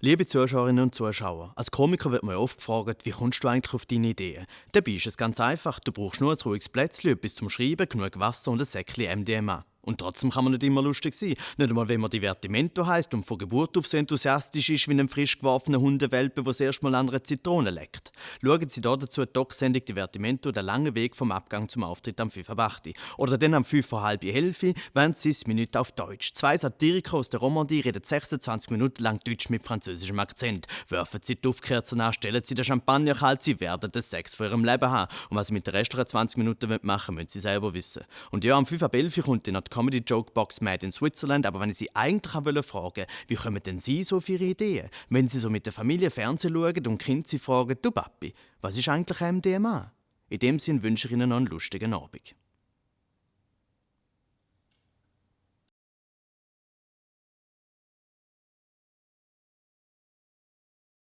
Liebe Zuschauerinnen und Zuschauer, als Komiker wird man ja oft gefragt, wie kommst du eigentlich auf deine Ideen? Dabei ist es ganz einfach, du brauchst nur ein ruhiges Plätzchen, etwas zum Schreiben, genug Wasser und ein Säckchen MDMA. Und trotzdem kann man nicht immer lustig sein. Nicht einmal, wenn man Divertimento heisst und von Geburt auf so enthusiastisch ist wie ein frisch geworfener Hundewelpe, der das erste Mal an einer Zitrone leckt. Schauen Sie hier dazu die Doc-Sendung Divertimento, der lange Weg vom Abgang zum Auftritt am 5 ab 8. Oder dann am 5 vor halb 11, während 6 Minuten auf Deutsch. Zwei Satiriker aus der Romandie reden 26 Minuten lang Deutsch mit französischem Akzent. Werfen Sie die Duftkerzen an, stellen Sie den Champagner kalt, Sie werden den Sex von Ihrem Leben haben. Und was Sie mit den restlichen 20 Minuten machen wollen, müssen Sie selber wissen. Und ja, am 5 ab 11 kommt dann noch die Comedy Joke Box Made in Switzerland, aber wenn ich Sie eigentlich fragen wollte, wie kommen denn Sie so auf Ihre Ideen? Wenn Sie so mit der Familie Fernsehen schauen und Kinder Sie fragen, du Papi, was ist eigentlich MDMA? In dem Sinne wünsche ich Ihnen noch einen lustigen Abend.